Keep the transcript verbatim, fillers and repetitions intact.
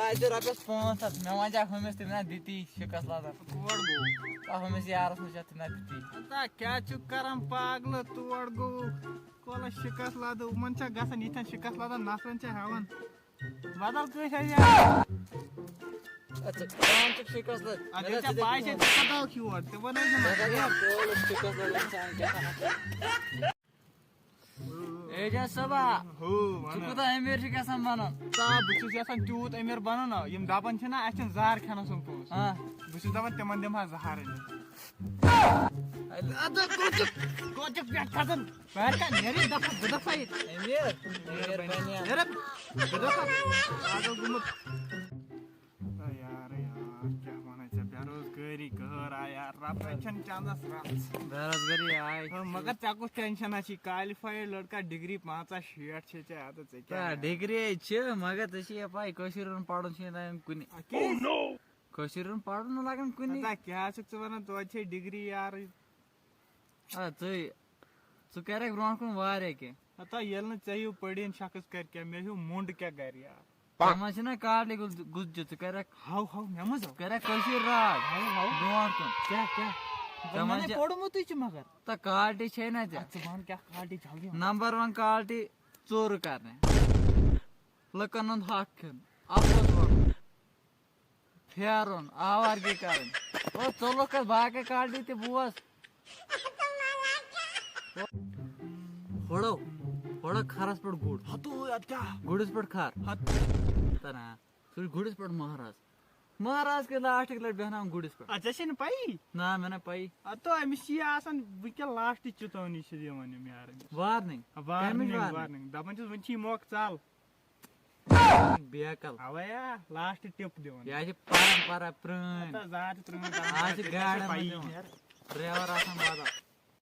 اَتہِ رۄپیَس پانٛژھ ہَتھ، مےٚ وَنہِ ہا ہُمِس، تٔمۍ نہ دِتی شِکَس لَدَن۔ تور گوٚو۔ آ، ہُمِس یارَس نِش چھِ، تٔمۍ نہ دِتی۔ تا کیٛاہ چھُکھ کران پاگلہٕ، تور گوٚو۔ کۄلَس شِکَس لَدٕ، یِمَن چھا گژھان، یِتھٮ۪ن شِکَس لَدَن نَفرَن چھا ہٮ۪وان؟ بدل کٲنٛسہِ آسہِ ہا۔ اَدٕ ژٕ پانہٕ چھُکھ شِکَس لَدٕ۔ اَدٕ مےٚ ییٚلہِ دوٚپ ژےٚ ژٕ پَے دِکھ چھےٚ، ژٕ کَتھ آوُکھ یور؟ تہِ وَن حظ مےٚ مےٚ۔ کَتہِ کۄلَس شِکَس لَدٕ اِنسان کیٛاہ؟ اعجاز صٲبا، ہو، ژٕ وَن حظ۔ کوٗتاہ أمیٖر چھُکھ یَژھان بَنُن؟ تا، بہٕ چھُس یَژھان تیوٗت أمیٖر بَنُن نا، یِم دَپان چھِنہ، اَسہِ چھِنہٕ زَہر کھٮ۪نَس سُمب پونٛسہٕ۔ ہاں۔ بہٕ چھُس دَپان، تِمَن دِمہٕ ہا زَہر أنِتھ۔ اَدٕ کوچُک، کوچُک پٮ۪ٹھ کھَسَن۔ بہٕ ہٮ۪کہٕ ہا نیرِتھ دَپَس، بہٕ دَپہٕ سا ییٚتہِ۔ أمیٖر؟ أمیٖر بَنہِ ہا۔ نیرَکھ، بہٕ دَپہٕ سا، پاگل گوٚمُت۔ آ یار، یار، کیٛاہ وَنَے ژےٚ، بے روزگٲری قہر آ یار، رۄپَے چھَنہٕ چَندَس رَژھ۔ بے روزگٲری آے۔ ہاں، مگر ژےٚ کُس ٹینشَن ہا چھی، کالِفایِڈ لٔڑکہٕ، ڈگری پانٛژاہ شیٹھ چھے ژےٚ، اَدٕ ژےٚ کیٛاہ آ، یار؟ ڈگری ہے چھِ، مگر ژےٚ چھے یہِ پَے، کٲشِر ہُنٛد پَرُن چھُنہٕ تَگان کُنہِ۔ آ، کیٛازِ؟ کٲشِر ہُنٛد پَرُن نہٕ لَگان کُنہِ۔ اَدا کیٛاہ چھُکھ ژٕ وَنان، توتہِ چھے ڈگری یارٕے۔ آ، ژٕے، ژٕ کَرَکھ برونٛٹھ کُن واریاہ کینٛہہ۔ ہتا ییٚلہِ نہٕ ژےٚ ہیوٗ پٔڑیٖن شخص کَرِ کینٛہہ، مےٚ ہیوٗ موٚنٛڈ کیٛاہ کَرِ یار؟ ژےٚ منٛز چھِنہ کالٹی گُتجہِ، ژٕ کَرَکھ، ہاو، ہاو، مےٚ منٛز ہاو۔ ژٕ کَرَکھ کٲشِر راج۔ ہاو، ہاو۔ برونٛٹھ کُن۔ کیٛاہ، کیٛاہ؟ ژےٚ منٛز مےٚ چھِ پوٚرمُتٕے چھُ مگر۔ تہٕ کالٹی چھے نہ ژےٚ۔ اَدٕ ژٕ وَن کیٛاہ کالٹی جلدی وَن۔ نمبر ون کالٹی، ژوٗرٕ کَرنہِ۔ لُکَن ہُنٛد حق کھیوٚن۔ اَپُز وَنُن۔ پھیرُن، آوارگی کرٕنۍ۔ او، ژٕ لوٚگ کتھ باقٕے کالٹی تہِ بوز۔ ہُڑو، ہُڑو کھرس پٮ۪ٹھ گُر۔ ہتو، اتھ کیٛاہ؟ گُرِس پٮ۪ٹھ کھر۔ ہت۔ تران۔ سُہ چھُ گُرِس پٮ۪ٹھ مہراز۔ مہراز کِتھ لاسٹٕکۍ لٹہِ بیٚہناوان گُرِس پٮ۪ٹھ؟ اتھ ژےٚ چھے نہٕ پَیی؟ نہ، مےٚ نہ پَیی۔ ہتو، أمِس چھِ یہِ آسان وٕنکٮ۪ن لاسٹٕچ چِتٲونی چھِ دِوان یِم یار أمِس۔ وارننگ۔ وارننگ، کَمِچ وارننگ؟ وارننگ۔ دَپان چھِس، وٕنہِ چھِ یہِ موقعہٕ ژَل۔ بیکل۔ اوے یا، لاسٹ ٹِپ دِوان۔ یہِ حظ چھِ پرمپرا پرٛٲنۍ۔ ہتا زیادٕ پرٛٲنۍ پرمپرا آز چھِ چھِ، گاڑٮ۪ن پَیی۔ منٛز یِوان۔ ڈرایور آسان بدل۔